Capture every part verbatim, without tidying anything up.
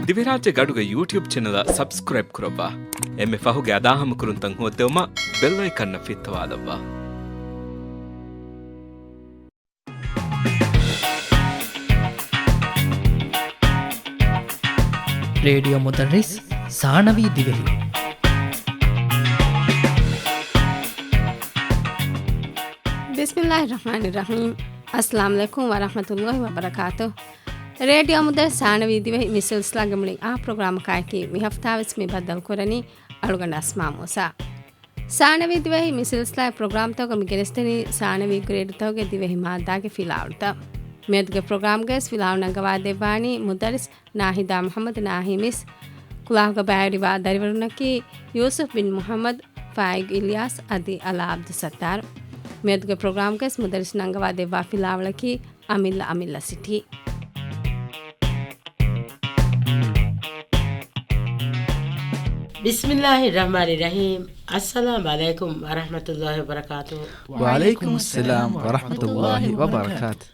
ދިވެހިރާއްޖޭގެ އަޑުގެ ޔޫޓިއުބް ޗެނަލަށް ސަބްސްކްރައިބް ކުރައްވާ. އެންމެ ފަހުގެ އަދާހަމަކުރުންތައް ހޯއްދެވުމަށް ބެލް އައިކަންއަށް ފިއްތަވާލައްވާ. ރޭޑިއޯ މުދައްރިސް ސާނަވީ ދިވެހި. ބިސްމިއްލާހި ރަޙްމާނި ރަޙީމް. އައްސަލާމު ޢަލައިކުމް ވަރަޙްމަތުﷲި ވަބަރަކާތު. ރޭޑިއޯ މުދައްރިސް ސާނަވީ ދިވެހި މި ސިލްސިލާގެ މުޅިން އާ ޕްރޮގްރާމަކާއެކީ މި ހަފްތާވެސް މި ބައްދަލުކުރަނީ އަޅުގަނޑު އަސްމާ މޫސާ. ސާނަވީ ދިވެހި މި ސިލްސިލާގެ ޕްރޮގްރާމްތަކުގަ މި ގެނެސްދެނީ ސާނަވީ ގްރޭޑުތަކުގެ ދިވެހި މާއްދާގެ ފިލާވަޅުތައް. މިއަދުގެ ޕްރޮގްރާމްގައި ވެސް ފިލާވަޅު ނަންގަވާދެއްވާނީ މުދައްރިސް ނާހިދާ މުޙައްމަދު ނާހި މިސް. ކުލާހުގަ ބައިވެރިވާ ދަރިވަރުންނަކީ ޔޫސުފް ބިން މުޙައްމަދު، ފާއިގް އިލްޔާސް އަދި އަލާ ޢަބްދުއްސައްތާރު. މިއަދުގެ ޕްރޮގްރާމްގައި ވެސް މުދައްރިސް ނަންގަވާދެއްވާ ފިލާވަޅަކީ އަމިއްލަ އަމިއްލަ ސިޓީ. ބިސްމިއްލާހި ރަޙްމާނި ރަޙީމް. އައްސަލާމު ޢަލައިކުމް ވަރަޙްމަތުﷲި ވަބަރަކާތުހު. ވަޢަލައިކުމުއްސަލާމް ވަރަޙްމަތުﷲި ވަބަރަކާތު.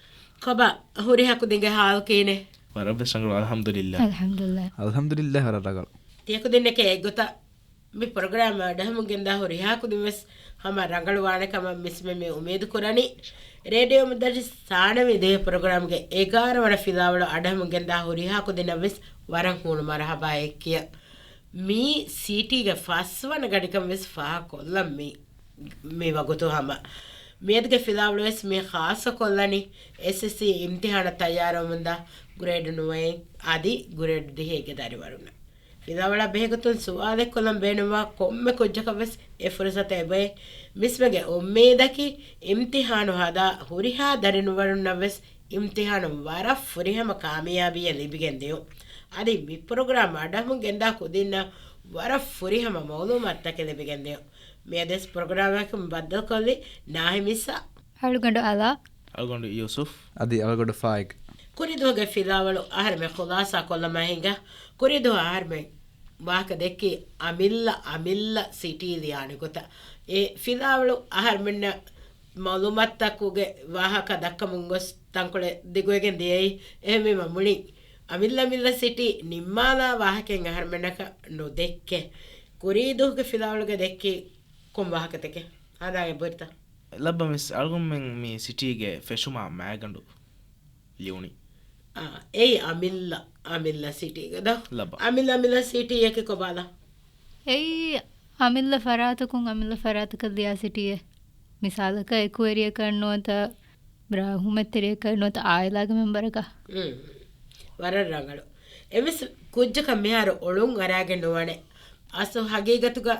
ކޮބާ ހުރިހާ ކުދިންގެ ޙާލު ކިހިނެއް؟ ވަރަށް ވެސް ރަނގަޅު، އަލްޙަމްދުލިއްލާ. އަލްޙަމްދުލިއްލާ. އަލްޙަމްދުލިއްލާ، ވަރަށް ރަނގަޅު. ތިޔަ ކުދިންނެކޭ އެއްގޮތަށް މި ޕްރޮގްރާމް އަޑުއެހުމުން ގެންދާ ހުރިހާ ކުދިން ވެސް ހަމަ ރަނގަޅުވާނެ ކަމަށް މިސްމެ މި އުމީދު ކުރަނީ. ރޭޑިއޯ މުދައްރިސް ސާނަވީ ދިވެހި ޕްރޮގްރާމްގެ އެގާރަ ވަނަ ފިލާވަޅު އަޑުއެހުމުން ގެންދާ ހުރިހާ ކުދިންނަށް ވެސް ވަރަށް ހޫނު މަރުޙަބާއެއް ކިޔަން. މީ ސީޓީގެ ފަސްވަނަ ގަޑިކަން ވެސް ފާހަގަކޮށްލަން މި، މި ވަގުތު ހަމަ. މިއަދުގެ ފިލާވަޅު ވެސް މި ޚާއްޞަކޮށްލަނީ އެސްއެސްސީ އިމްތިޙާނަށް ތައްޔާރުވަމުންދާ ގްރޭޑް ނުވައެއް އަދި ގްރޭޑް ދިހައެއްގެ ދަރިވަރުންނަށް. ފިލާވަޅާ ބެހޭގޮތުން ސުވާލެއްކޮށްލަން ބޭނުންވާ ކޮންމެ ކުއްޖަކަށް ވެސް އެ ފުރުސަތު އެބައޮތް. މިސްމެގެ އުއްމީދަކީ އިމްތިޙާނު ހަދާ ހުރިހާ ދަރިނުވަރުންނަށް ވެސް އިމްތިޙާނު ވަރަށް ފުރިހަމަ ކާމިޔާބީއެއް ލިބިގެން ދިޔުން. އަދި މި ޕްރޮގްރާމް އަޑުއެހުމުން ގެންދާ ކުދިންނަށް ވަރަށް ފުރިހަމަ މަޢުލޫމާތުތަކެއް ލިބިގެން ދިޔުން. މިއަދުވެސް ޕްރޮގްރާމަކުން ބައްދަލުކޮށްލީ ނާހި މިސްއާ. އަޅުގަނޑު އަލާ. އަޅުގަނޑު ޔޫސުފް. އަދި އަޅުގަނޑު ފާއިގް. ކުރީދުވަހުގެ ފިލާވަޅު އަހަރެމެން ޚުލާޞާ ކޮށްލަމާ ހިނގާ. ކުރީދުވަހު އަހަރެމެން ވާހަކަ ދެއްކީ އަމިއްލަ އަމިއްލަ ސިޓީ ލިޔާނެ ގޮތަށް. އެ ފިލާވަޅު އަހަރެމެންނަށް މަޢުލޫމާތުތަކުގެ ވާހަކަ ދައްކަމުން ގޮސް ތަންކޮޅެއް ދިގުވެގެން ދިޔައީ. އެހެންވީމަ މުޅިން އަމިއްލަ އަމިއްލަ ސިޓީ ނިންމާލާ ވާހަކައެއް އަހަރެމެންނަކަށް ނުދެއްކޭ. ކުރީދުވަހުގެ ފިލާވަޅުގަ ދެއްކީ ކޮން ވާހަކަތަކެއް؟ ހަނދާން އެބަހުރިތަ؟ ލައްބަ މިސް އަޅުގަނޑުމެން މި ސިޓީގެ ފެށުމާ މާގަނޑު ލިޔުނީ. އާ، އެއީ އަމިއްލަ، އަމިއްލަ ސިޓީގެ ދޯ؟ ލައްބަ. އަމިއްލަ، އަމިއްލަ ސިޓީއަކީ ކޮބާލަ؟ އެއީ އަމިއްލަ ފަރާތަކުން އަމިއްލަ ފަރާތަކަށް ލިޔާ ސިޓީއެއް. މިސާލަކަށް އެކުވެރިޔަކަށް ނުވަތަ ރާހުމަތްތެރިޔަކަށް ނުވަތަ އާއިލާގެ މެމްބަރަކަށް. އުން. ވަރަށް ރަނގަޅު. އެވެސް ކުއްޖަކަށް މިހާރު އޮޅުން އަރާގެން ނުވާނެ. އަސްލު ހަގީގަތުގަ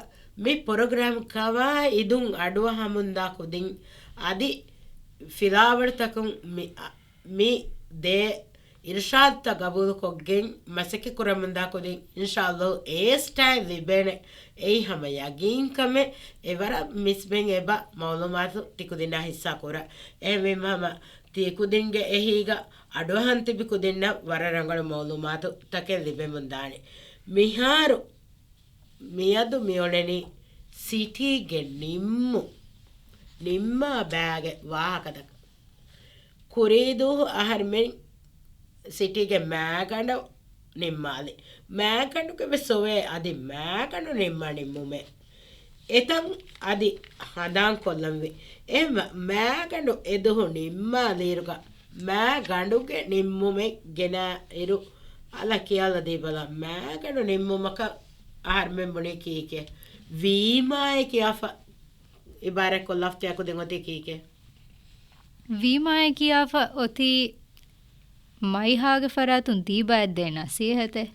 މި ޕްރޮގްރާމް ޤަވާއިދުން އަޑުއަހަމުންދާ ކުދިން އަދި ފިލާވަޅުތަކުން މި، މި ދޭ އިރުޝާދުތައް ގަބޫލުކޮށްގެން މަސައްކަތް ކުރަމުންދާ ކުދިން އިންޝާﷲ އޭ ސްޓާއެއް ލިބޭނެ. އެއީ ހަމަ ޔަގީން ކަމެއް. އެވަރަށް މިސްބެން އެބަ މަޢުލޫމާތު ތިކުދިންނާ ހިއްސާ ކުރަން. އެހެންވީމަ ހަމަ ތިކުދިންގެ އެހީގަ އަޑުއަހަން ތިބި ކުދިންނަށް ވަރަށް ރަނގަޅު މަޢުލޫމާތުތަކެއް ލިބެމުންދާނެ. މިހާރު މިއަދު މިއުޅެނީ ސިޓީގެ ނިންމު، ނިންމާ ބައިގެ ވާހަކަތަކަށް. ކުރީދުވަހު އަހަރެމެން ސިޓީގެ މާގަނޑު ނިންމާލި. މާގަނޑުގެ ވެސް އޮވޭ އަދި މާގަނޑު ނިންމާ ނިންމުމެއް. އެތަން އަދި ހަނދާން ކޮށްލަންވީ. އެހެންވެ، މާގަނޑު އެދުވަހު ނިންމާލިއިރުގަ، މާގަނޑުގެ ނިންމުމެއް ގެނައިރު، އަލަށް ކިޔާލަދީބަލަ، މާގަނޑު ނިންމުމަކަށް އަހަރެމެން ބުނީ ކީކޭ؟ ވީމާއޭ ކިޔާފަ އިބާރާތްކޮށްލާފަ ތިޔަ ކުދިން އޮތީ ކީކޭ؟ ވީމާއޭ ކިޔާފަ އޮތީ މައިހާގެ ފަރާތުން ދީބާއަށް ދޭ ނަސޭހަތެއް.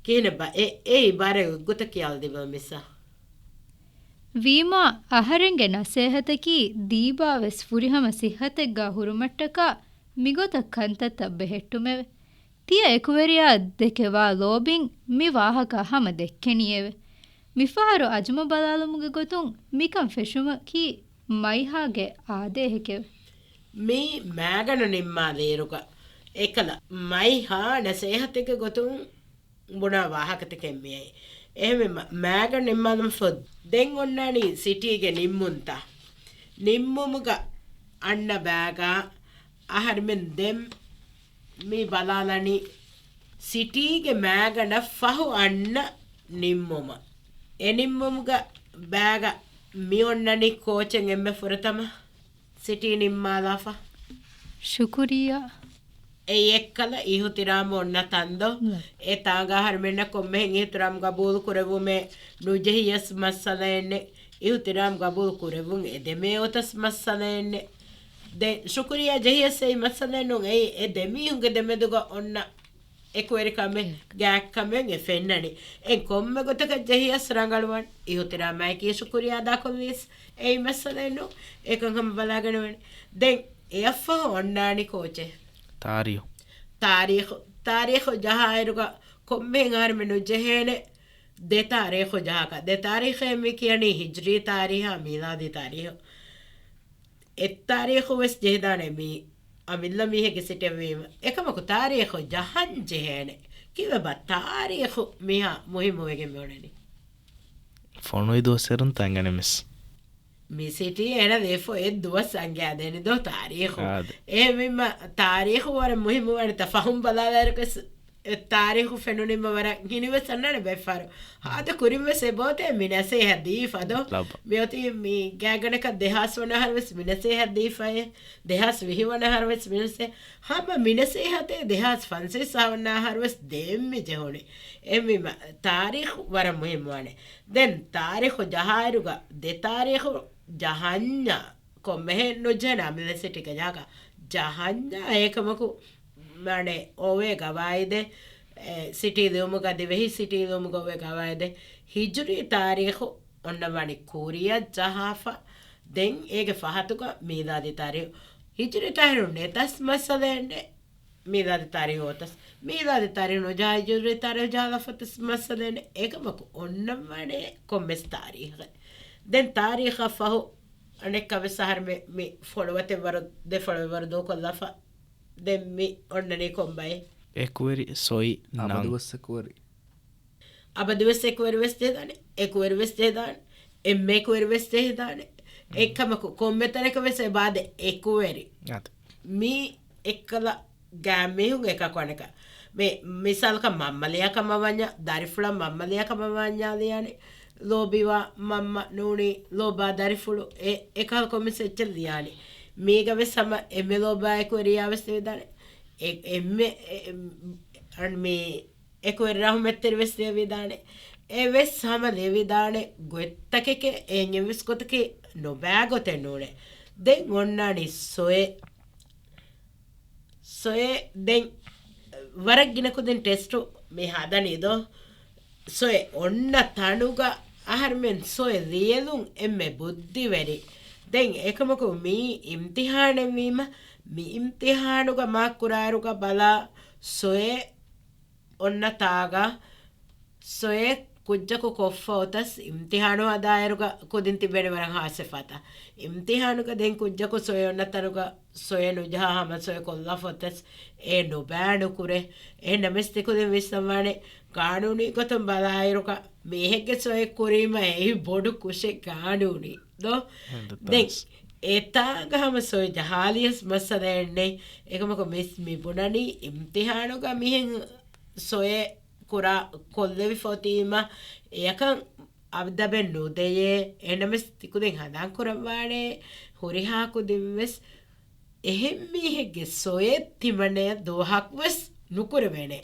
ކިހިނެއްބާ؟ އެ، އެ އިބާރާތް އޮތްގޮތަށް ކިޔާލަދީބަލަ މިސްއާ. ވީމާ އަހަރެންގެ ނަސޭހަތަކީ ދީބާވެސް ފުރިހަމަ ސިއްހަތެއްގާ ހުރުމަށްޓަކާ މިގޮތަށް ކަންތައްތައް ބެހެއްޓުމެވެ. ތިޔަ އެކުވެރިޔާ ދެކެ ވާ ލޯބިން މި ވާހަކަ ހަމަ ދެއްކެނީއެވެ. މިފަހަރު އަޒުމަ ބަލާލުމުގެ ގޮތުން މިކަން ފެށުމަކީ މައިހާގެ އާދޭހެކެވެ. މީ މާގަނޑު ނިންމާލިއިރުގަ އެކަލަ މައިހާ ނަސޭހަތެއްގެ ގޮތުން ބުނާ ވާހަކަތަކެއް މިއައީ. އެހެންވީމަ، މާގަނޑު ނިންމާލުމަށްފަހު ދެން އޮންނާނީ ސިޓީގެ ނިންމުންތައް. ނިންމުމުގަ އަންނަ ބައިގާ އަހަރެމެން ދެން މި ބަލާލަނީ ސިޓީގެ މާގަނޑަށް ފަހު އަންނަ ނިންމުމަށް. އެ ނިންމުމުގަ ބާގަ މި އޮންނަނީ ކޯޗެއް އެންމެ ފުރަތަމަ ސިޓީ ނިންމާލާފަ. ޝުކުރިއްޔާ. އެއީ އެއްކަލަ އިހުތިރާމް އޮންނަ ތަންދޯ. ނަ. އެ ތާނގަ އަހަރުމެންނަށް ކޮންމެހެން އިހުތިރާމް ގަބޫލު ކުރެވުމެއް ނުޖެހިޔަސް މައްސަލައެއްނެއް. އިހުތިރާމް ގަބޫލު ކުރެވުން އެ ދެމޭ އޮތަސް މައްސަލައެއްނެއް. ދެން ޝުކުރިއްޔާ ޖެހިޔަސް އެއީ މައްސަލައެއް ނޫން. އެއީ އެ ދެމީހުންގެ ދެމެދުގަ އޮންނަ އެކުވެރިކަމެއް، ގާތްކަމެއް އެ ފެންނަނީ. އެ ކޮންމެ ގޮތަކަށް ޖެހިޔަސް ރަނގަޅުވާން. އިހުތިރާމާއެކީ ޝުކުރިއްޔާ އަދާކޮށްލިޔަސް އެއީ މައްސަލައެއް ނޫން. އެކަން ހަމަ ބަލާގަނެވަން. ދެން އެއަށްފަހު އޮންނާނީ ކޯޗެއް؟ ތާރީހު. ތާރީހު. ތާރީހު ޖަހާއިރުގަ ކޮންމެހެން އަހަރުމެން ނުޖެހޭނެ ދެ ތާރީހު ޖަހާކަށް. ދެ ތާރީހެއް މި ކިޔަނީ ހިޖްރީ ތާރީހާ މީލާދީ ތާރީހު. އެއް ތާރީހު ވެސް ޖެހިދާނެ މީ އަމިއްލަ މީހެއްގެ ސިޓެއްވީމަ. އެކަމަކު ތާރީހު ޖަހަން ޖެހޭނެ. ކީއްވެބާ ތާރީހު މިހާ މުހިއްމުވެގެން މިއުޅެނީ؟ ފޮނުވި ދުވަސް އެރުން ތަންގަނެމެސް. މި ސިޓީ އޭނަ ދީފު އެއް ދުވަސް އަނގައިދޭނެ ދޯ ތާރީހު. އާދެ. އެހެންވީމަ ތާރީހު ވަރަށް މުހިއްމުވާނެތަ ފަހުން ބަލާލާއިރުވެސް އެ ތާރީހު ފެނުނީމަ ވަރަށް ހިނިވެސް އަންނާނެ ބައެއްފަހަރު. ހާދަ ކުރިންވެސް އެބައޮތޭ މި ނަސޭހަ ދީފަ ދޯ. ލައްބަ. މިއޮތީ މި ގާތްގަނޑަކަށް ދެހާސް ވަނަ އަހަރުވެސް މި ނަސޭހަ ދީފައޭ. ދެހާސް ވިހި ވަނަ އަހަރުވެސް މި ނަސޭ-، ހަމަ މި ނަސޭހަތޭ ދެހާސް ފަންސަވީސް ވަނަ އަހަރުވެސް ދޭން މި ޖެހުނީ. އެހެންވީމަ ތާރީހު ވަރަށް މުހިއްމުވާނެ. ދެން ތާރީހު ޖަހާއިރުގަ ދެ ތާރީހު ޖަހަންޏާ ކޮންމެހެން ނުޖެހޭނެ އަމިއްލަ ސިޓީގަ ޖަހާކަށް. ޖަހަންޏާ އެކަމަކު މާނެ އޮވޭ ގަވާއިދެއް، އެ، ސިޓީ ލިޔުމުގަ ދިވެހި ސިޓީ ލިޔުމުގަ އޮވޭ ގަވާއިދެއް ހިޖުރީ ތާރީޚު އޮންނަ ވަނީ ކުރިއަށް ޖަހާފަ. ދެން އޭގެ ފަހަތުގަ މީލާދީ ތާރީޚު. ހިޖުރީ ތާރީޚު ނެތަސް މައްސަލައެއްނެއް. މީލާދީ ތާރީޚު އޮތަސް. މީލާދީ ތާރީޚު ނުޖަހާ ހިޖުރީ ތާރީޚު ޖަހާލާފަ އޮތަސް މައްސަލައެއްނެއް. އެކަމަކު އޮންނަ ވަނީ ކޮންމެސް ތާރީޚެއް. ދެން ތާރީޚަށް ފަހު އަނެއްކާވެސް އަހަރުމެން މި ފޮޅުވަތެއް ވަރު، ދެ ފޮޅުވަތެއް ވަރު ދޫކޮށްލާފަ. ދެން މި އޮންނަނީ ކޮންބައެއް؟ އެކުވެރި ސޮއި ނަން. އަބަދުވެސް އެކުވެރި. އަބަދުވެސް އެކުވެރިވެސް ޖެހިދާނެ، އެކުވެރިވެސް ޖެހިދާނެ، އެންމެ އެކުވެރިވެސް ޖެހިދާނެ. އެކަމަކު ކޮންމެ ތަނަކަށް ވެސް އެބާދެ އެކުވެރި. އާދެ. މީ އެއްކަލަ ގާތް މީހުން އެކަކު އަނެކަ. މި މިސާލަކަށް މަންމަ ލިޔާ ކަމަށް ވަންޏާ، ދަރިފުޅަށް މަންމަ ލިޔާ ކަމަށް ވަންޏާ ލިޔާނެ. ލޯބިވާ މަންމަ ނޫނީ ލޯބާ ދަރިފުޅު އެ، އެކަހަލަ ކޮންމެސް އެއްޗެއް ލިޔާނެ. މީގަ ވެސް ހަމަ އެންމެ ލޯބާ އެކުވެރިޔާ ވެސް ލިޔެވިދާނެ. އެ، އެންމެ، އެ، އެ، މި އެކުވެރި ރަހުމަތްތެރި ވެސް ލިޔެވިދާނެ. އެ ވެސް ހަމަ ލިޔެވިދާނެ ގޮތްތަކެކޭ. އެހެން އެއްވެސް ގޮތަކީ ނުބާ ގޮތެއް ނޫނޭ. ދެން އޮންނާނީ ސޮއެ. ސޮއެ ދެން ވަރަށް ގިނަ ކުދިން ޓެސްޓު މި ހަދަނީ ދޯ. ސޮއެ އޮންނަ ތަނުގަ އަހަރުމެން ސޮއެ ލިޔެލުން އެންމެ ބުއްދިވެރި. ދެން އެކަމަކު މީ އިމްތިހާނެއް ވީމަ، މި އިމްތިހާނުގަ މާކް ކުރާއިރުގަ ބަލާ ސޮއެ އޮންނަ ތާގަ ސޮއެ ކުއްޖަކު ކޮށްފަ އޮތަސް އިމްތިހާނު ހަދާއިރުގަ ކުދިން ތިބޭނެ ވަރަށް ހާސްވެފަތާ. އިމްތިހާނުގަ ދެން ކުއްޖަކު ސޮއެ އޮންނަ ތަނުގަ ސޮއެ ނުޖަހާ ހަމަ ސޮއެ ކޮށްލާފަ އޮތަސް އެ ނުބާ ނުކުރޭ. އެހެންނަމަވެސް ތިކުދިން ވިސްނަންވާނެ ގާނޫނީ ގޮތުން ބަލާއިރުގަ މީހެއްގެ ސޮއެ ކުރީމަ އެއީ ބޮޑު ކުށެއް ގާނޫނީ ދޯ. ދެން އެތާނގަ ހަމަ ސޮއެ ޖަހާލިޔަސް މައްސަލައެއް ނެތް. އެކަމަކު މިސް މި ބުނަނީ އިމްތިހާނުގަ މިހެން ސޮއެ ކުރާ ކޮށްލެވިފަ އޮތީމަ އެޔަކަށް އަދަބެއް ނުދެޔޭ. އެހެންނަމަވެސް ތިކުދިން ހަނދާން ކުރައްވާނެ ހުރިހާ ކުދިން ވެސް އެހެން މީހެއްގެ ސޮއެ ތިމަންނަޔަށް ދުވަހަކުވެސް ނުކުރެވޭނެ.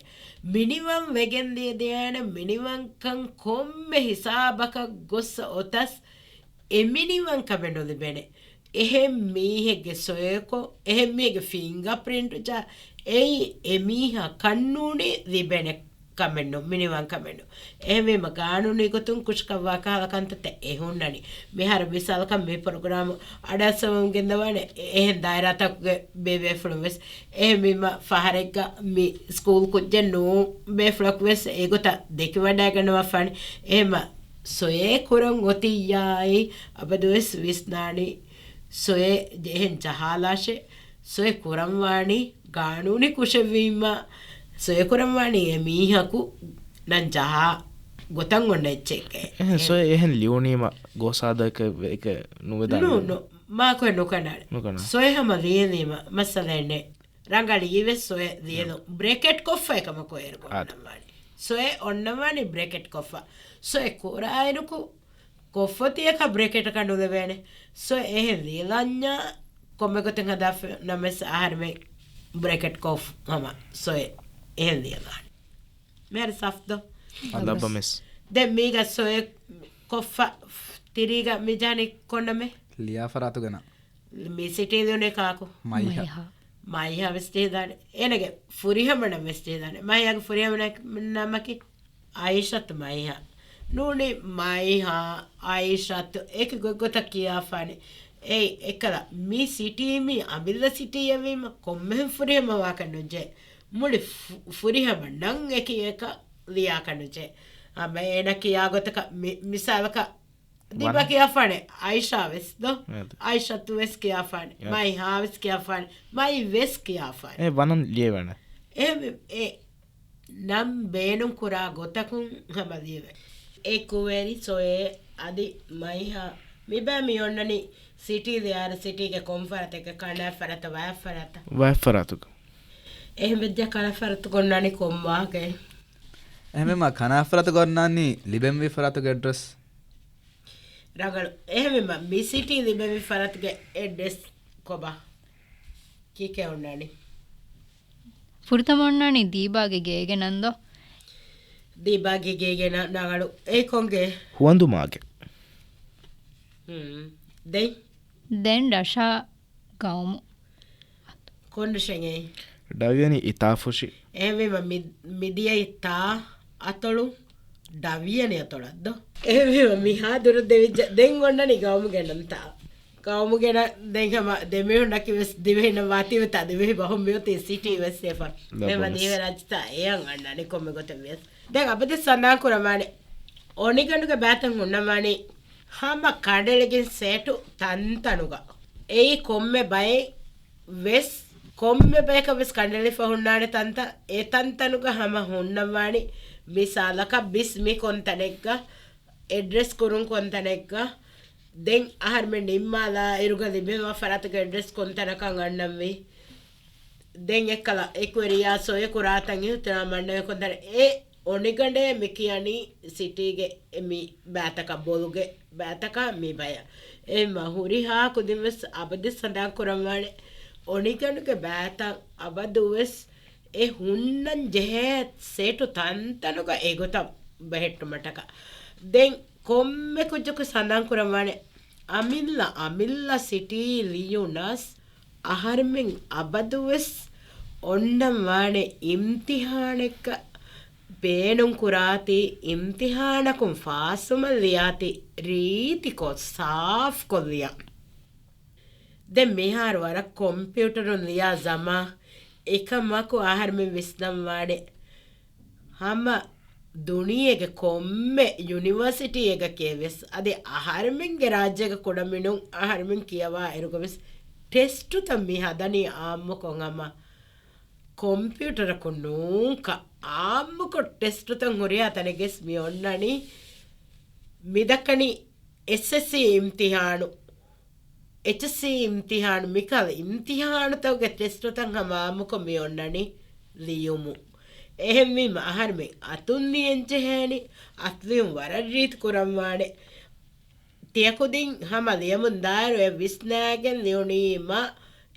މިނިވަން ވެގެން ދިޔަ ދިޔާނެ މިނިވަންކަން ކޮންމެ ހިސާބަކަށް ގޮއްސަ އޮތަސް އެ މިނިވަންކަމެއް ނުލިބޭނެ. އެހެން މީހެއްގެ ސޮއެކޮށް، އެހެން މީހެއްގެ ފިންގަ ޕްރިންޓު ޖަ، އެއީ އެ މީހާ ކަންނޫނީ ލިބޭނެ ކަމެއްނު، މިނިވަންކަމެއްނު. އެހެންވީމަ ގާނޫނީ ގޮތުން ކުށިކަށްވާ ކަހަލަ ކަންތައްތައް އެ ހުންނަނީ. މިހާރު މިސާލަކަށް މި ޕްރޮގްރާމު އަޑާސަވަމުން ގެންދަވާނެ އެ-، އެހެން ދާއިރާތަކުގެ ބޭބޭފުޅުން ވެސް. އެހެންވީމަ ފަހަރެއްގަ މި ސްކޫލް ކުއްޖެއް ނޫން ބޭފުޅަކު ވެސް އެގޮތަށް ދެކިވަޑައިގަންނަވާފާނެ. އެހެންމަ ސޮއެ ކުރަން އޮތިއްޔާއި އަބަދުވެސް ވިސްނާނީ ސޮއެ ޖެހެން ޖަހާލާށޭ. ސޮއެ ކުރަންވާނީ ގާނޫނީ ކުށެއްވީމަ ސޮއެ ކުރަންވާނީ އެ މީހަކު ނަން ޖަހާ ގޮތަށް އޮންނަ އެއްޗެކޭ. އެހެން ސޮއެ އެހެން ލިޔުނީމަ ގޯސާދަކަށް ނުވެދާނެ. ނޫ، ނޫ. މާކޮއެ ނުކަނޑާނެ. ނުކަނޑާ. ސޮއެ ހަމަ ލިޔެލީމަ މައްސަލައެއް ނެތް. ރަނގަޅީ ވެސް ސޮއެ ލިޔެލުން. ބްރެކެޓް ކޮށްފަ އެކަމަކު އޭރު އާދެ. އޮންނަންވާނީ. ސޮއެ އޮންނަންވާނީ ބްރެކެޓް ކޮށްފަ. ސޮއެ ކުރާއިރުކު ކޮށްފޮތިއަކަށް ބްރެކެޓަކަށް ނުލެވޭނެ. ސޮއެ އެހެން ލިޔެލަންޏާ ކޮންމެ ގޮތެއް ހަދާފަ ނަމަވެސް އަހަރެމެން ބްރެކެޓް ކޮށް ހަމަ ސޮއެ އެހެން ލިޔެލާނެ. މިހާރު ސަފްދޯ. އަދަބަ މިސް. ދެން މީގަ ސޮއެ ކޮށްފަ ތިރީގަ މި ޖާނި ކޮންނަމެ؟ ލިޔާ ފަރާތުގަނަ. މި ސިޓީ ލިޔުނެ ކާކު؟ މައިހާ. މައިހާ. މައިހާ ވެސް ޖެހިދާނެ. އޭނަގެ ފުރިހަމަ ނަން ވެސް ޖެހިދާނެ. މައިހާގެ ފުރިހަމަ ނަ-، ނަމަކީ އައިޝަތު މައިހާ. ނޫނީ މައިހާ، އައިޝަތު އެކި ގޮތްގޮތަށް ކިޔާފާނެ. އެއީ އެއްކަލަ މި ސިޓީ މީ އަމިއްލަ ސިޓީއެއް ވީމަ ކޮންމެހެން ފުރިހަމަ ވާކަށް ނުޖެ. މުޅި ފު-، ފުރިހަމަ ނަން އެކި އެކަށް ލިޔާކަށް ނުޖެ. އާ، މަ އޭނަ ކިޔާ ގޮތަކަށް މި-، މިސާލަކަށް ދީބާ ވަން. ކިޔާފާނެ އައިޝާ ވެސް ދޯ؟ އޭ. އައިޝަތު ވެސް ކިޔާފާނެ. އޭ. މައިހާ ވެސް ކިޔާފާނެ. މައި ވެސް ކިޔާފާނެ. އެ ވަނަން ލިޔެވޭނެ. އެ، އެ ނަން ބޭނުން ކުރާ ގޮތަކުން ހަމަ ލިޔެވޭ. އެ ކުވެރި ސޮއެ އަދި މައިހާ މިބާ މި އޮންނަނީ ސިޓީ ލިޔާރު ސިޓީގެ ކޮން ފަރާތެއްގަ ކަނާ ފަރާތަށް ވާ ފަރާތަށް. ވާ ފަރާތުގަ. އެހެން ވެއްޖެ ކަނާ ފަރާތުގަ އޮންނާނީ ކޮން ވާހަކައެއް؟ އެހެންވީމަ ކަނާ ފަރާތުގަ އޮންނާނީ ލިބެންވީ ފަރާތުގެ އެޑްރެސް. ރަނގަޅު. އެހެންވީމަ މި ސިޓީ ލިބެންވީ ފަރާތުގެ އެޑްރެސް ކޮބާ؟ ކީކޭ އޮންނާނީ؟ ފުރަތަމަ އޮންނާނީ ދީބާގެ ގޭގެ ނަން ދޯ؟ ދީބާގެ ގޭގެ ނަ-، ރަނގަޅު. އެ ކޮންގެ؟ ހުވަނދުމާގެ. ހުން. ދެން؟ ދެން ރަށާ ގައުމު. ކޮން ރަށެއް އެއީ؟ ޑަވިޔަނި އިތާފުށި. އެހެންވީމަ މި-، މިދިޔައީ ތާ އަތޮޅު ޑަވިޔަނި އަތޮޅަށް ދޯ؟ އެހެންވީމަ މިހާ ދުރަށް ދެވިއްޖެ. ދެން އޮންނަނީ ގައުމުގެ ނަންތާ. ގައުމުގެ ނަ-، ދެން ހަމަ ދެމީހުންނަކީ ވެސް ދިވެހި ނަން ވާތީވެތާ ދިވެހި ބަހުން މިއޮތީ ސިޓީ ވެސް އެފަ. އެމަ ދިވެހި ރާއްޖެތާ އެޔަށް އަންނާނެ ކޮންމެ ގޮތެއް ވިޔަސް. ދެން އަބަދު ސަނދާން ކުރަންވާނެ އޮނިގަނޑުގެ ބައިތައް ހުންނަންވާނީ ހަމަ ކަނޑައެޅިގެން ސޭޓު ތަންތަނުގަ. އެއީ ކޮންމެ ބައެއް ވެސް، ކޮންމެ ބަޔަކަށް ވެސް ކަނޑައެޅިފަ ހުންނާނެ ތަންތަން. އެ ތަންތަނުގަ ހަމަ ހުންނަންވާނީ މިސާލަކަށް ބިސް މި ކޮން ތަނެއްގަ، އެޑްރެސް ކުރުން ކޮން ތަނެއްގަ، ދެން އަހަރުމެން ނިންމާލާ އިރުގަ ލިބެންވާ ފަރާތުގެ އެޑްރެސް ކޮން ތަނަކަށް އަންނަންވީ. ދެން އެއްކަލަ އެކުވެރިޔާ ސޮއެ ކުރާތަން އިހުތިރާމް އަންނަވޭ ކޮންތަނެއް. އެ އޮނިގަނޑޭ މި ކިޔަނީ ސިޓީގެ އެ މި ބައިތަކަށް ބޮލުގެ ބައިތަކަށް މި ބަޔަށް. އެހެންމަ ހުރިހާ ކުދިން ވެސް އަބަދު ސަނދާން ކުރަންވާނެ އޮނިގަނޑުގެ ބައިތައް އަބަދު ވެސް އެ ހުންނަން ޖެހޭ ސޭޓު ތަންތަނުގަ އެގޮތަށް ބެހެއްޓުމަށްޓަކާ. ދެން ކޮންމެ ކުއްޖަކު ސަނދާން ކުރަންވާނެ އަމިއްލަ، އަމިއްލަ ސިޓީ ލިޔުނަސް އަހަރެމެން އަބަދުވެސް އޮންނަން ވާނެ އިމްތިހާނެއްގަ ބޭނުން ކުރާތީ، އިމްތިހާނަކުން ފާސްވުމަށް ލިޔާތީ، ރީތިކޮށް، ސާފްކޮށް ލިޔާ. ދެން މިހާރު ވަރަށް ކޮމްޕިއުޓަރުން ލިޔާ ޒަމާ އެކަމަކު އަހަރެމެން ވިސްނަން ވާނެ ހަމަ ދުނިޔޭގެ ކޮންމެ ޔުނިވާސިޓީއެއްގަ ކިޔެވިޔަސް، އަދި އަހަރެމެންގެ ރާއްޖޭގަ ކުޑަމިނުން އަހަރެމެން ކިޔަވާ އިރުގަ ވެސް ޓެސްޓުތައް މި ހަދަނީ އާއްމުކޮށް ހަމަ ކޮމްޕިއުޓަރަކުން ނޫންކަ އާއްމުކޮށް ޓެސްޓުތައް ހުރިހާ ތަނެއްގެސް މި އޮންނަނީ. މި ދައްކަނީ އެސްއެސްސީ އިމްތިހާނު، އެޗްއެސްސީ އިމްތިހާނު، މިކަހަލަ އިމްތިހާނުތަކުގެ ޓެސްޓުތައް ހަމަ އާއްމުކޮށް މި އޮންނަނީ ލިޔުމުން. އެހެންވީމަ އަހަރެމެން އަތުން ލިޔަން ޖެހޭނީ، އަތުލިޔުން ވަރަށް ރީތި ކުރަންވާނެ. ތިޔަކުދިން ހަމަ ލިޔަމުން ދާއިރު އެ ވިސްނާގެން ލިޔުނީމަ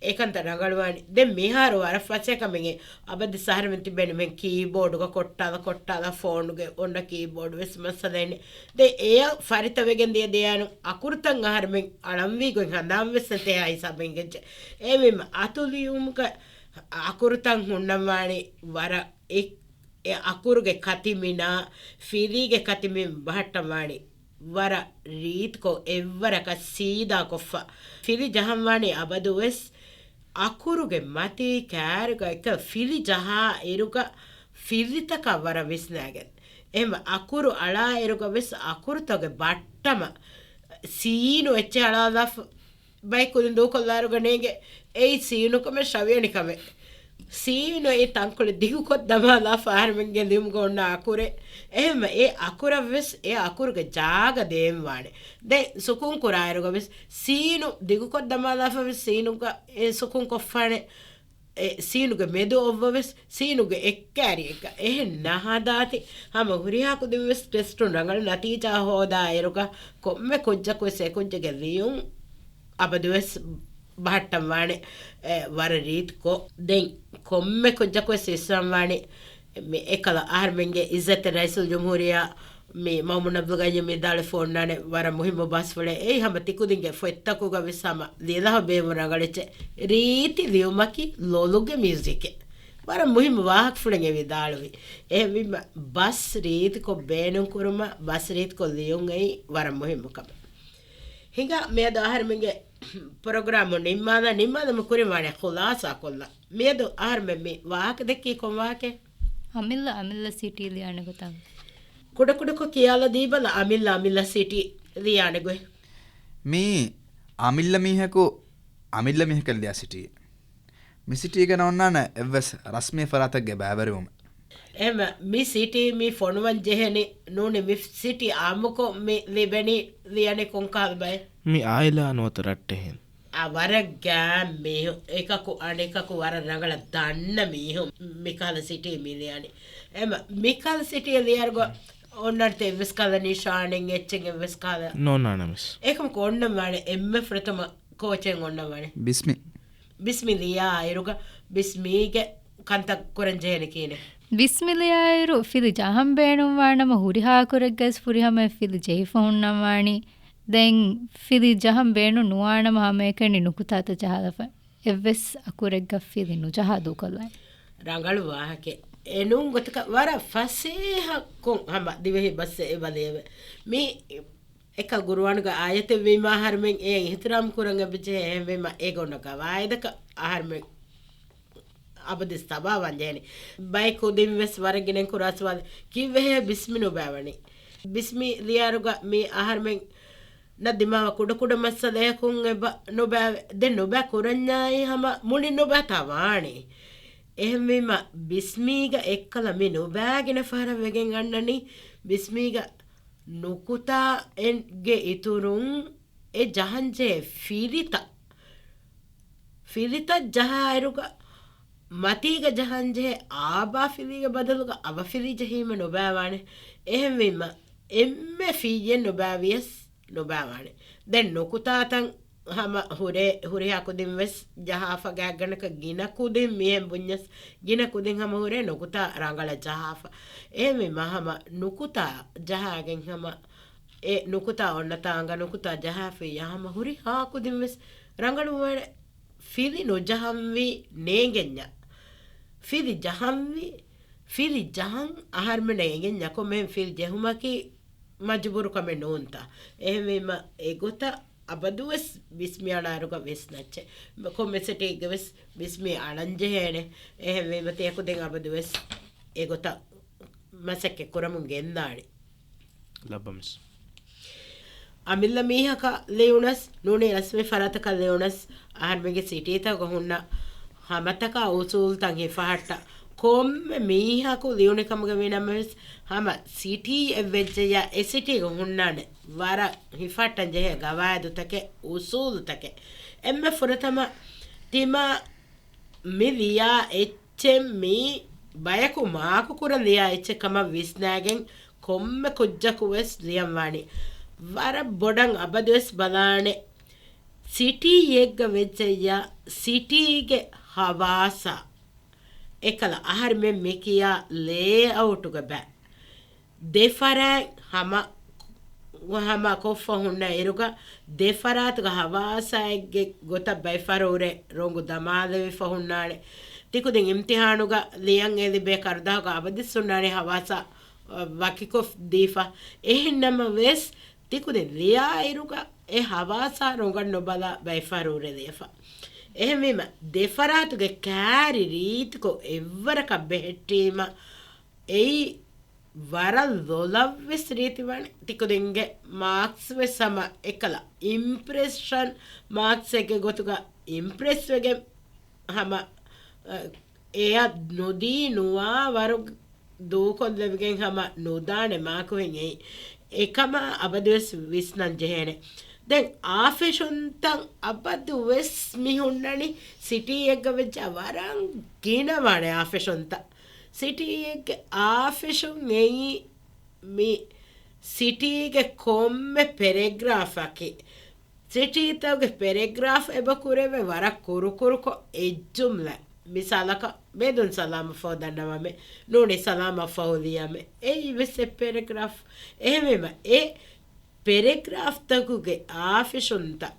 އެކަންތައް ރަނގަޅުވާނެ. ދެން މިހާރު ވަރަށް ފަސޭހަ ކަމެއް އެ އަބަދު އަހަރެމެން ތިބެނީ މެން ކީބޯޑުގަ ކޮށްޓާލަ ކޮށްޓާލަ ފޯނުގެ އޮންނަ ކީބޯޑު ވެސް މައްސަލައެއް ނެތް. ދެން އެޔަށް ފަރިތަވެގެން ދިޔަ ދިޔައިނު އަކުރުތައް އަހަރެމެން އަޅަންވީ ގޮތް ހަނދާން ވެސް ނެތޭ ހިސާބެއް އިނގެއްޖެ. އެހެންވީމަ އަތުލިޔުމުގަ އަކުރުތައް ހުންނަންވާނީ ވަރަށް އެ އެ އަކުރުގެ ކަތިމިނާ، ފިލީގެ ކަތިމިން ބަހައްޓަންވާނީ ވަރަށް ރީތިކޮށް އެއްވަރަކަށް ސީދާކޮށްފަ. ފިލި ޖަހަންވާނީ އަބަދުވެސް އަކުރުގެ މަތީ ކާރުގަ އެކަ ފިލި ޖަހާ އިރުގަ ފިލިތަކަށް ވަރަށް ވިސްނާގެން. އެހެން އަކުރު އަޅާ އިރުގަ ވެސް އަކުރުތަކުގެ ބައްޓަމަ ސީނު އެއްޗެއް އަޅާލާފަ. ބައެއް ކުދިން ދޫކޮށްލާއިރުގަ ނޭނގެ އެއީ ސީނުކަމެއް ޝަވިޔަނިކަމެއް. ސީނު އެއީ ތަންކޮޅެއް ދިގުކޮށް ދަމާލާފަ އަހަރެމެންގެ ލިޔުމުގަ އޮންނަ އަކުރެއް. އެހެންމަ އެ އަކުރަށް ވެސް އެ އަކުރުގެ ޖާގަ ދޭންވާނެ. ދެން ސުކުން ކުރާއިރުގަ ވެސް ސީނު ދިގުކޮށް ދަމާލާފަ ވެސް ސީނުގަ އެ ސުކުން ކޮށްފާނެ. ސީނުގެ މެދު އޮއްވަވެސް ސީނުގެ އެއްކާރިއެއްގަ އެހެން ނަހަދާތި ހަމަ ހުރިހާ ކުދިންވެސް ޓެސްޓުން ރަނގަޅު ނަތީޖާ ހޯދާއިރުގަ ކޮންމެ ކުއްޖަކުވެސް އެކުއްޖެއްގެ ލިޔުން އަބަދުވެސް ބަހައްޓަންވާނެ، އެ، ވަރަށް ރީތިކޮށް. ދެން ކޮންމެ ކުއްޖަކުވެސް ވިސްނަންވާނެ މި އެކަލަ އަހަރުމެންގެ އިއްޒަތްތެރި ރައީސުލްޖުމްހޫރިއްޔާ މި މައުމޫން އަބްދުލްގައްޔޫމް ވިދާޅުވެފަ އޮންނާނެ ވަރަށް މުހިއްމު ބަސްފުޅެއް. އެއީ ހަމަ ތިކުދިންގެ ފޮތްތަކުގަ ވެސް ހަމަ ލިޔެލާފަ ބޭއްވުން ރަނގަޅަށް ރީތި ލިޔުމަކީ ލޮލުގެ މިއުޒިކެއް. ވަރަށް މުހިއްމު ވާހަކަފުޅެއް އެ ވިދާޅުވި. އެހެންވީމަ ބަސް ރީތިކޮށް ބޭނުންކުރުމަށް، ބަސް ރީތިކޮށް ލިޔުން އެއީ ވަރަށް މުހިއްމު ކަމެއް. ހިނގާ މިއަދު އަހަރެމެންގެ ޕްރޮގްރާމު ނިންމާލާ، ނިންމާލުމުގެ ކުރިން ވާނެ ޚުލާސާ ކޮށްލަން. މިއަދު އަހަރެމެން މި ވާހަކަ ދެއްކީ ކޮން ވާހަކައެއް؟ އަމިއްލަ، އަމިއްލަ ސިޓީ ލިޔާނެ ގޮތަށް. ކުޑަކުޑަކޮށް ކިޔާލަދީބަލަ، އަމިއްލަ، އަމިއްލަ ސިޓީ ލިޔާނެ ގޮތް. މީ އަމިއްލަ މީހަކު، އަމިއްލަ މީހަކަށް ލިޔާ ސިޓީ. މި ސިޓީގަ ނޯންނާނެ އެއްވެސް ރަސްމީ ފަރާތެއްގެ ބައިވެރިވުމެއް. އެހެންވެ، މި ސިޓީ މި ފޮނުވަން ޖެހެނީ ނޫނީ މި ސިޓީ އާއްމުކޮށް މި ލިބެނީ ލިޔަނީ ކޮން ކަހަލަ ބައެއް؟ މި އާއިލާ ނުވަތަ ރައްޓެހިން. އާ، ވަރަށް ގާތް މީހުން. އެކަކު އަނެކަކު ވަރަށް ރަނގަޅަށް ދަންނަ މީހުން މިކަހަލަ ސިޓީ މި ލިޔަނީ. އެމަ، މިކަހަލަ ސިޓީ ލިޔާއިރުގަ އޮންނަންތަ އެއްވެސް ކަހަލަ ނިޝާނެއް އެއްޗެއް އެއްވެސް ކަހަލަ؟ ނޯންނާނަމެސް. އެކަމަކު އޮންނަން ވާނެ އެންމެ ފުރަތަމަ ކޯޗެއް އޮންނަން ވާނެ. ބިސްމި. ބިސްމި ލިޔާ އިރުގަ ބިސްމީގެ ކަންތައް ކުރަން ޖެހޭނެ ކިހިނެއް؟ ބިސްމި ލިޔާއިރު ފިލި ޖަހަން ބޭނުންވާނަމަ ހުރިހާ ކުރެއްގަސް ފުރިހަމައެއް ފިލި ޖެހިފަ ހުންނަންވާނީ. ދެން ފިލި ޖަހަން ބޭނުން ނުވާނަމަ ހަމައެކަނި ނުކުތާތައް ޖަހާލަފަ. އެއްވެސް އަކުރެއްގަ ފިލި ނުޖަހާ ދޫކޮށްލާނެ. ރަނގަޅު ވާހަކައެއް. އެނޫން ގޮތަކަށް ވަރަށް ފަސޭހަކޮށް ހަމަ ދިވެހި ބަސް އެބަލިއެވެ. މި އެކަ ގުރުއާނުގެ އާޔަތެއް ވީމަ އަހަރެމެން އެ އިހްތިރާމް ކުރަން އެބަޖެހޭ. އެހެންވީމަ އެގޮނޑު ގަވާއިދަކަށް އަހަރެމެން އަބަދުވެސް ތަބާވާން ޖެހޭނެ. ބައެއް ކުދިން ވެސް ވަރަށް ގިނައިން ކުރާ ސުވާލެއް، ކީއްވެހޭ ބިސްމި ނުބައިވަނީ؟ ބިސްމި ލިޔާއިރުގަ މި އަހަރެމެން ނަށް ދިމާވާ ކުޑަކުޑަ މައްސަލަޔަކުން އެބަ ނުބައިވެ-، ދެން ނުބައި ކުރަންޏާއި ހަމަ މުޅިން ނުބައިތާ ވާނީ. އެހެންވީމަ ބިސްމީގަ އެއްކަލަ މި ނުބައި ގިނަ ފަހަރަށް ވެގެން އަންނަނީ. ބިސްމީގަ ނުކުތާ އެއްގެ އިތުރުން އެ ޖަހަންޖެހޭ ފިލިތައް، ފިލިތައް ޖަހާއިރުގަ މަތީގަ ޖަހަންޖެހޭ އާބާ ފިލީގެ ބަދަލުގަ އަވަ ފިލި ޖެހީމަ ނުބައިވާނެ. އެހެންވީމަ އެންމެ ފިއްޔެއް ނުބައިވިޔަސް ނުބައިވާނެ. ދެން ނުކުތާތައް ހަމަ ހުރޭ، ހުރިހާ ކުދިން ވެސް ޖަހާފަ ގާތްގަނޑަކަށް ގިނަ ކުދިން މިހެން ބުންޏަސް ގިނަ ކުދިން ހަމަ ހުރޭ ނުކުތާ ރަނގަޅަށް ޖަހާފަ. އެހެންވީމަ ހަމަ ނުކުތާ ޖަހާގެން ހަމަ އެ ނުކުތާ އޮންނަތާ އަނގަ ނުކުތާ ޖަހާފިއްޔާ ހަމަ ހުރިހާ ކުދިން ވެސް ރަނގަޅުވާނެ. ފިލި ނުޖަހަންވީ ނޭނގެންޏާ. ފިލި ޖަހަންވީ، ފިލި ޖަހަން އަހަރުމެންނަށް އެނގެންޏާ ކޮންމެހެން ފިލި ޖެހުމަކީ މަޖުބޫރު ކަމެއް ނޫންތަ؟ އެހެންވީމަ އެގޮތަށް އަބަދުވެސް ބިސްމި އަޅާއިރުގަ ވިސްނައްޗޭ. ކޮންމެ ސިޓީގެ ވެސް ބިސްމި އަޅަން ޖެހޭނެ. އެހެންވީމަ ތިޔަ ކުދިން އަބަދުވެސް އެގޮތަށް މަސައްކަތް ކުރަމުން ގެންދާނެ. ލައްބަމެސް. އަމިއްލަ މީހަކަށް ލިޔުނަސް، ނޫނީ ރަސްމީ ފަރާތަކަށް ލިޔުނަސް، އަހަރުމެންގެ ސިޓީތަކުގަ ހުންނަ ހަމަތަކާ އުސޫލުތައް ހިފަހައްޓަ ކޮންމެ މީހަކު ލިޔުނި ކަމުގަ ވީނަމަވެސް، ހަމަ ސިޓީއެއް ވެއްޖެއްޔާ އެ ސިޓީގަ ހުންނާނެ ވަރަށް ހިފަހައްޓަން ޖެހޭ ގަވާއިދުތަކެއް، އުސޫލުތަކެއް. އެންމެ ފުރަތަމަ ތިމާ މި ލިޔާ އެއްޗެއް މީ ބަޔަކު މާކު ކުރަން ލިޔާ އެއްޗެއް ކަމަށް ވިސްނާގެން ކޮންމެ ކުއްޖަކު ވެސް ލިޔަން ވާނީ. ވަރަށް ބޮޑަށް އަބަދުވެސް ބަލާނެ. ސިޓީއެއްގަ ވެއްޖެއްޔާ ސިޓީގެ ހަވާސާ އެކަލަ އަހަރުމެން މި ކިޔާ ލޭއައުޓުގަ ބައި ދެފަރާތް ހަމަ، ހަމަ ކޮށްފަ ހުންނަ އިރުގަ، ދެފަރާތުގަ ހަވާސާއެއްގެ ގޮތަށް ބައިފަހަރު ހުރެ ރޮނގު ދަމާލެވިފަ ހުންނާނެ. ތިކުދިން އިމްތިހާނުގަ ލިޔަން އެ ލިބޭ ކަރުދާހުގަ އަބަދުވެސް ހުންނާނެ ހަވާސާ، އަ، ވަކިކޮށް ދީފަ. އެހެންނަމަވެސް، ތިކުދިން ލިޔާ އިރުގަ އެ ހަވާސާ ރޮނގަށް ނުބަލާ ބައިފަހަރު ހުރެ ލިޔެފަ. އެހެންވީމަ، ދެފަރާތުގެ ކާރި ރީތިކޮށް އެއްވަރަކަށް ބެހެއްޓީމަ، އެއީ ވަރަށް ލޮލަށްވެސް ރީތިވާނެ. ތިކުދިންގެ މާކްސް ވެސް ހަމަ އެކަލަ އިމްޕްރެޝަން މާކްސްއެއްގެ ގޮތުގަ އިމްޕްރެސްވެގެން ހަމަ، އަ، އެއަށް ނުދީ ނުވާ ވަރު ދޫކޮށްލެވިގެން ހަމަ ނުދާނެ މާކުހެން އެއީ. އެކަމާ އަބަދުވެސް ވިސްނަން ޖެހޭނެ. ދެން އާފިޝުންތައް އަބަދު ވެސް މި ހުންނަނީ ސިޓީއެއްގަ ވެއްޖާ ވަރަށް ގިނަ ވާނެ އާފިޝުންތައް. ސިޓީއެއްގެ އާފިޝުން އެއީ މި ސިޓީގެ ކޮންމެ ޕެރެގްރާފަކީ. ސިޓީތަކުގެ ޕެރެގްރާފް އެބަ ކުރެވޭ ވަރަށް ކުރުކުރުކޮށް އެއްޖުމްލަ. މިސާލަކަށް މެދުން ސަލާމަށްފަހު ދަންނަވަމެ، ނޫނީ ސަލާމަށްފަހު ލިޔަމެ. އެއީ ވެސް އެއް ޕެރެގްރާފް. އެހެންވީމަ އެ ޕެރެގްރާފްތަކުގެ އާފިޝުންތައް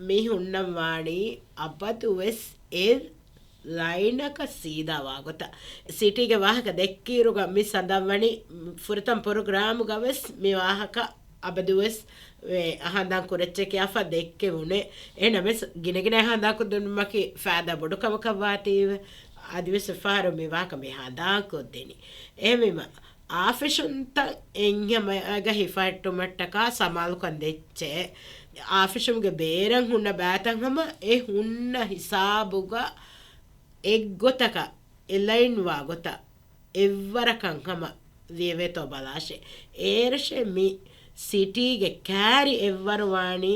މި ހުންނަން ވާނީ އަބަދު ވެސް އެ ލައިނަކަށް ސީދާ ވާގޮތަށް. ސިޓީގެ ވާހަކަ ދެއްކިއިރުގަ މި ސަނދާން ވަނީ ފުރަތަމަ ޕްރޮގްރާމުގަ ވެސް މި ވާހަކަ އަބަދު ވެސް އެ ހަނދާން ކުރައްޗޭ ކިޔާފަ ދެއްކެވުނޭ. އެހެނަމެސް ގިނަގިނަ ހަނދާންކޮށްދިނުމަކީ ފައިދާ ބޮޑު ކަމަކަށް ވާތީވެ. އަދިވެސް އެއްފަހަރު މި ވާހަކަ މި ހަނދާންކޮށްދިނީ. އެހެންވީމަ އާފިޝުންތައް އެންހެމަޔަގަ ހިފަހައްޓުމަށްޓަކާ ސަމާލުކަން ދެއްޗޭ. އާފިޝުމްގެ ބޭރަށް ހުންނަ ބައިތައް ހަމަ އެ ހުންނަ ހިސާބުގަ އެއްގޮތަކަށް އެލައިންވާ ގޮތަށް އެއްވަރަކަށް ހަމަ ލިޔެވޭތޯ ބަލާށޭ. އޭރަށޭ މި ސިޓީގެ ކާރި އެއްވަރު ވާނީ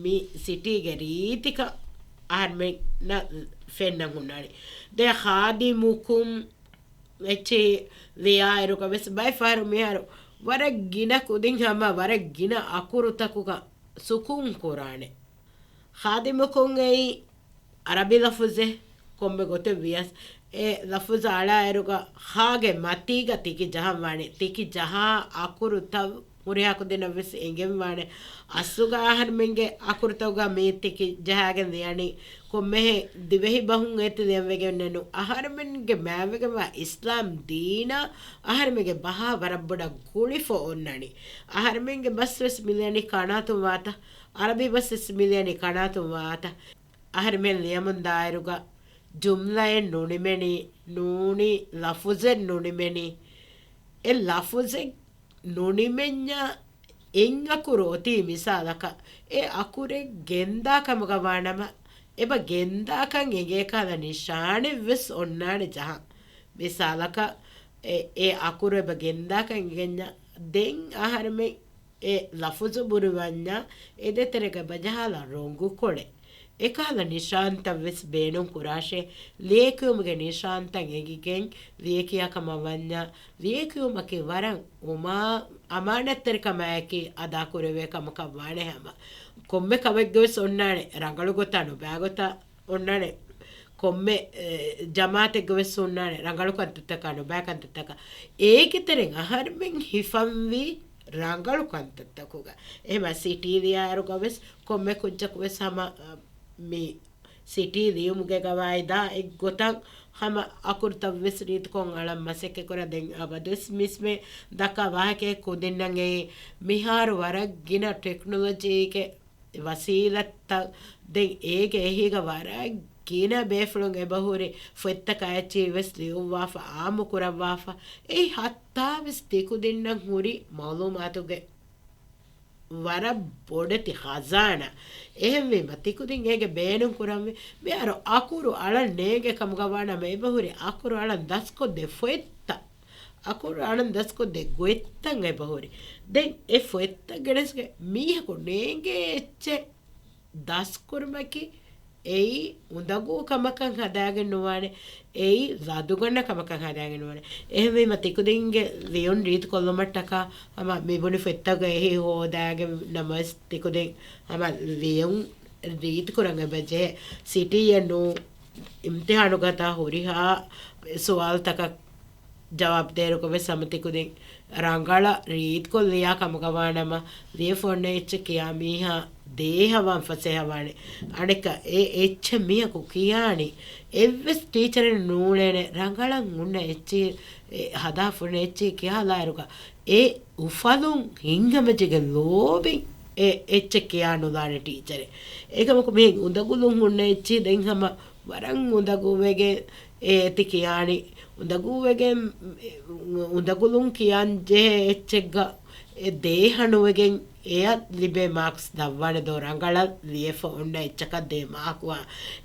މި ސިޓީގެ ރީތިކަން އަހަރުމެންނަށް ފެންނަން ހުންނާނީ. ދެ ޚާދިމުކުމް އެއްޗެހި ލިޔާއިރުގަ ވެސް ބައެއް ފަހަރު މިހާރު ވަރަށް ގިނަ ކުދިން ހަމަ ވަރަށް ގިނަ އަކުރުތަކުގަ ސުކުން ކުރާނެ. ޚާދިމުކުން އެއީ އަރަބި ލަފުޒެއް ކޮންމެ ގޮތެއް ވިޔަސް، އެ ލަފުޒު އަޅާއިރުގަ ޚާގެ މަތީގަ ތިކި ޖަހަން ވާނެ. ތިކި ޖަހާ އަކުރުތައް ހުރިހާ ކުދިންނަށް ވެސް އެނގެން ވާނެ. އަސްލުގަ އަހަރުމެންގެ އަކުރުތަކުގަ މި ތިކި ޖަހާގެން ދިޔަނީ ކޮންމެހެން ދިވެހި ބަހުން އޭތި ލިޔަން ވެގެންނެއް ނޫން. އަހަރުމެންގެ މާތްވެގެންވާ އިސްލާމް ދީނާ އަހަރުމެންގެ ބަހާ ވަރަށް ބޮޑަށް ގުޅިފަ އޮންނަނީ. އަހަރުމެންގެ ބަސް ވެސް މިލިޔަނީ ކަނާތުން ވާތަ، އަރަބި ބަސް ވެސް މިލިޔަނީ ކަނާތުން ވާތަ. އަހަރުމެން ލިޔަމުން ދާއިރުގަ ޖުމްލައެއް ނުނިމެނީ، ނޫނީ ލަފުޒެއް ނުނިމެނީ. އެ ލަފުޒެއް ނުނިމެންޏާ އެއް އަކުރު އޮތީ މިސާލަކަށް، އެ އަކުރެއް ގެންދާ ކަމުގަ ވާނަމަ، އެބަ ގެންދާކަން އެނގޭ ކަހަލަ ނިޝާނެއް ވެސް އޮންނާނެ ޖަހަން. މިސާލަކަށް، އެ، އެ އަކުރު އެބަ ގެންދާކަން އެނގެންޏާ، ދެން އަހަރުމެން އެ ލަފުޒު ބުރިވަންޏާ، އެ ދޭތެރޭގަ ބަޖަހާލާ ރޮނގުކޮޅެއް. އެކަހަލަ ނިޝާންތައް ވެސް ބޭނުން ކުރާށޭ. ލިޔެކިޔުމުގެ ނިޝާންތައް އެނގިގެން ލިޔެކިޔާ ކަމަށް ވަންޏާ، ލިޔެކިޔުމަކީ ވަރަށް އުމާ-، އަމާނަތްތެރިކަމާއެކީ އަދާކުރެވޭ ކަމަކަށް ވާނެ ހަމަ. ކޮންމެ ކަމެއްގެ ވެސް އޮންނާނެ، ރަނގަޅު ގޮތާ ނުބައި ގޮތާ އޮންނާނެ. ކޮންމެ، އެ، ޖަމާއަތެއްގެ ވެސް އޮންނާނެ، ރަނގަޅު ކަންތައްތަކާ ނުބައި ކަންތައްތަކާ. އޭގެ ތެރެއިން އަހަރުމެން ހިފަންވީ ރަނގަޅު ކަންތައްތަކުގަ. އެހެމަ ސިޓީ ލިޔާއިރުގަ ވެސް ކޮންމެ ކުއްޖަކު ވެސް ހަމަ، އަ، މި ސިޓީ ލިޔުމުގެ ގަވާއިދާ އެއްގޮތަށް ހަމަ އަކުރުތައް ވެސް ރީތިކޮށް އަޅަން މަސައްކަތް ކުރާ. ދެން އަބަދުވެސް މިސްމެ ދައްކާ ވާހަކައެއް ކުދިންނަށް އެއީ މިހާރު ވަރަށް ގިނަ ޓެކްނޮލޮޖީގެ ވަސީލަތްތައް ދެން އޭގެ އެހީގަ ވަރަށް ގިނަ ބޭފުޅުން އެބަހުރި ފޮތްތަކާ އެއްޗިހި ވެސް ލިޔުއްވާފަ އާއްމު ކުރައްވާފަ. އެއީ ހައްތާވެސް ތިކުދިންނަށް ހުރި މައުލޫމާތުގެ ވަރަށް ބޮޑެތި ޚަޒާނާ. އެހެންވީމަ ތިކުދިން އޭގެ ބޭނުން ކުރަންވީ މިހާރު އަކުރު އަޅަން ނޭނގޭ ކަމުގަ ވާނަމަ އެބަހުރި އަކުރު އަޅަން ދަސްކޮށްދޭ ފޮތްތައް. އަކުރު އަޅަން ދަސްކޮށްދޭ ގޮތްތައް އެބަހުރި. ދެން އެ ފޮތްތައް ގެނެސްގެ މީހަކު ނޭނގޭ އެއްޗެއް ދަސްކުރުމަކީ އެއީ އުނދަގޫ ކަމަކަށް ހަދާގެން ނުވާނެ. އެއީ ލަދުގަންނަ ކަމަކަށް ހަދާގެން ނުވާނެ. އެހެންވީމަ ތިކުދިންގެ ލިޔުން ރީތިކޮށްލުމަށްޓަކާ ހަމަ މިބުނި ފޮތްތަކުގަ އެހީ ހޯދާގެން ނަމަވެސް ތިކުދިން ހަމަ ލިޔުން ރީތިކުރަން އެބަޖެހޭ. ސިޓީއެއް ނޫ އިމްތިހާނުގަތާ ހުރިހާ ސުވާލުތަކަށް ޖަވާބު ދޭއިރުގަ ވެސް ހަމަ ތިކުދިން ރަނގަޅަށް ރީތިކޮށް ލިޔާ ކަމުގަ ވާނަމަ، ލިޔެފަ އޮންނަ އެއްޗެއް ކިޔާ މީހާ ދޭހަވާން ފަސޭހަވާނެ. އަނެއްކާ އެ އެއްޗެއް މީހަކު ކިޔާނީ އެއްވެސް ޓީޗަރެއް ނޫޅޭނެ ރަނގަޅަށް ހުންނަ އެއްޗެއް، އެ ހަދާފަ އޮންނަ އެއްޗެއް ކިޔާލާއިރުގަ އެ އުފަލުން ހިތްހަމަޖެހިގެން ލޯބިން އެ އެއްޗެއް ކިޔާ ނުލާނެ ޓީޗަރެއް. އެކަމަކު މިހެން އުނދަގުލުން ހުންނަ އެއްޗެއް ދެން ހަމަ ވަރަށް އުނދަގޫވެގެން އޭތި ކިޔާނީ. އުނދަގޫވެގެން، އުނދަގުލުން ކިޔަން ޖެހޭ އެއްޗެއްގަ އެ ދޭހަނުވެގެން އެއަށް ލިބޭ މާކްސް ދަށްވާނެ ދޯ ރަނގަޅަށް ލިޔެފަ އޮންނަ އެއްޗަކަށް ދޭ މާކުއާ.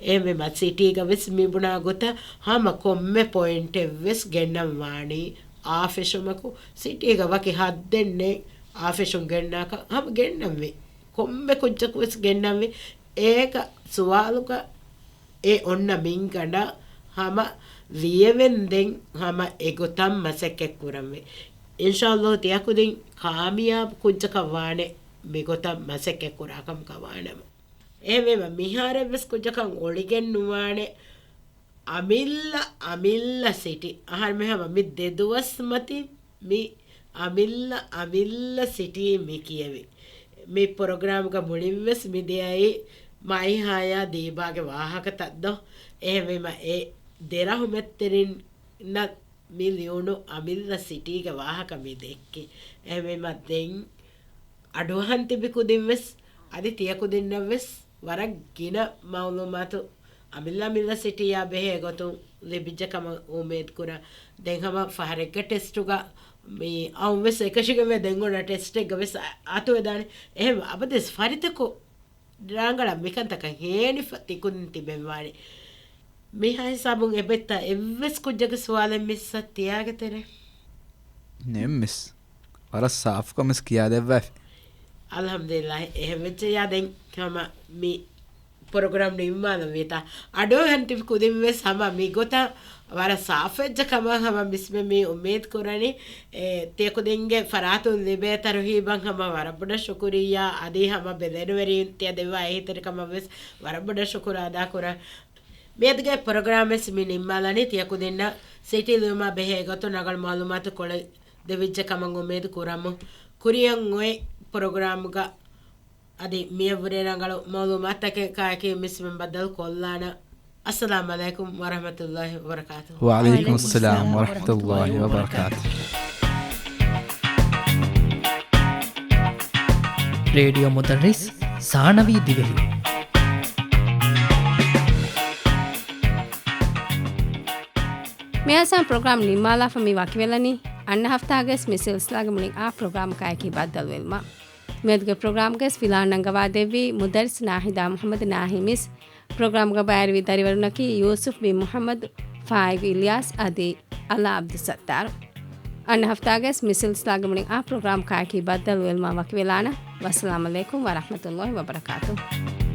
އެހެންވީމަ ސިޓީގަ ވެސް މިބުނާ ގޮތަށް ހަމަ ކޮންމެ ޕޮއިންޓެއް ވެސް ގެންނަން ވާނީ އާފެށުމަކު. ސިޓީގަ ވަކި ހައްދެއް ނެތް އާފެށުން ގެންނާކަށް ހަމަ ގެންނަންވީ. ކޮންމެ ކުއްޖަކު ވެސް ގެންނަންވީ. އޭގަ ސުވާލުގަ އެ އޮންނަ މިންގަނޑަށް ހަމަ ލިޔެވެން ދެން ހަމަ އެގޮތަށް މަސައްކަތް ކުރަންވީ. އިންޝާﷲ ތިޔަކުދިން ކާމިޔާބު ކުއްޖަކަށް ވާނެ މިގޮތަށް މަސައްކަތް ކުރާ ކަމަކަށް ވާނަމަ. އެހެންވީމަ މިހާރެއްވެސް ކުއްޖަކަށް އޮޅިގެން ނުވާނެ. އަމިއްލަ އަމިއްލަ ސިޓީ. އަހަރުމެން ހަމަ މި ދެ ދުވަސް މަތިން މި އަމިއްލަ އަމިއްލަ ސިޓީ މި ކިޔެވި. މި ޕްރޮގްރާމްގަ މުޅިންވެސް މި ދިޔައީ މައިހާޔާ ދީބާގެ ވާހަކަތައް ދޯ؟ އެހެންވީމަ އެ ދެ ރަހުމަތްތެރިންނަށް މި ލިޔުނު އަމިއްލަ ސިޓީގެ ވާހަކަ މި ދެއްކި. އެހެންވީމަ ދެން އަޑުއަހަން ތިބި ކުދިންވެސް އަދި ތިޔަކުދިންނަށްވެސް ވަރަށް ގިނަ މައުލޫމާތު އަމިއްލަ އަމިއްލަ ސިޓީއާ ބެހޭ ގޮތުން ލިބިއްޖެ ކަމަށް އުއްމީދު ކުރަން. ދެން ހަމަ ފަހަރެއްގެ ޓެސްޓުގަ މި އައުންވެސް އެކަށިގެންވޭ ދެން އޮންނަ ޓެސްޓެއްގަ ވެސް އަ-، އަތުވެދާނެ. އެހެން އަބަދުވެސް ފަރިތަކު ރާނގަޅަށް މިކަންތަކަށް ހޭނިފަ ތިކުދިން ތިބެންވާނެ. މިހާ ހިސާބުން އެބައްތަ އެއްވެސް ކުއްޖަކު ސުވާލެއް މިއްސަށް ތިޔާގެ ތެރޭ؟ ނެއްމިސް. ވަރަށް ސާފުކަމެސް ކިޔާދެއްވައިފި. އަލްޙަމްދުލިއްލާހި. އެހެންވެއްޖެޔާ ދެން ހަމަ މި ޕްރޮގްރާމް ނިންމާލަންވީތާ. އަޑުއަހަން ތިބި ކުދިންވެސް ހަމަ މިގޮތަށް ވަރަށް ސާފުވެއްޖެ ކަމަށް ހަމަ މިސްމެ މި އުއްމީދު ކުރަނީ. އެ، ތިޔަކުދިންގެ ފަރާތުން ލިބޭ ތަރުހީބަށް ހަމަ ވަރަށް ބޮޑަށް ޝުކުރިއްޔާ. އަދި ހަމަ ބެލެނިވެރިން ތިޔަ ދެއްވާ އެހީތެރިކަމަށް ވެސް ވަރަށް ބޮޑަށް ޝުކުރު އަދާކުރަން. މިއަދުގެ ޕްރޮގްރާމް ވެސް މި ނިންމާލަނީ. ތިޔަކުދިންނަށް ސިޓީ ލިޔުމާ ބެހޭ ގޮތުން ރަނގަޅު މައުލޫމާތު ކޮޅެއް ދެވިއްޖެ ކަމަށް އުއްމީދު ކުރަމު. ކުރިއަށް އޮތް ޕްރޮގްރާމްގަ އަދި މިއަށްވުރެ ރަނގަޅު މައުލޫމާތުތަކެއް ކާކީ މިސްމެން ބައްދަލު ކޮށްލާނަ. އައްސަލާމު ޢަލައިކުމް ވަރަޙްމަތުﷲި ވަބަރަކާތުހު. ވަޢަލައިކުމުއްސަލާމް ވަރަޙްމަތުﷲި ވަބަރަކާތުހު. ރޭޑިއޯ މުދައްރިސް ސާނަވީ ދިވެހި. މިއަސާން ޕްރޮގްރާމް ނިންމާލާފަ މި ވަކިވެލަނީ. އަންނަ ހަފްތާގަސް މި ސިލްސިލާގެ މުޅިން އާ ޕްރޮގްރާމް ކާއެކީ ބައްދަލުވެލުމަށް. މިއަދުގެ ޕްރޮގްރާމްގަސް ފިލާން ނަންގަވާދެއްވީ މުދައްރިސް ނާހިދާ މުޙައްމަދު ނާހި މިސް. ޕްރޮގްރާމްގަ ބައިވެރިވި ދަރިވަރުންނަކީ ޔޫސުފް ބިން މުޙައްމަދު، ފާއިގު އިލްޔާސް އަދި އަލާ ޢަބްދުއްސައްތާރު. އަންނަ ހަފްތާގަސް މި ސިލްސިލާގެ މުޅިން އާ ޕްރޮގްރާމް ކާއެކީ ބައްދަލުވެލުމަށް ވަކިވެލާނަ. ވައްސަލާމް ޢަލައިކުމް ވަރަޙްމަތުﷲި ވަބަރަކާތުހު.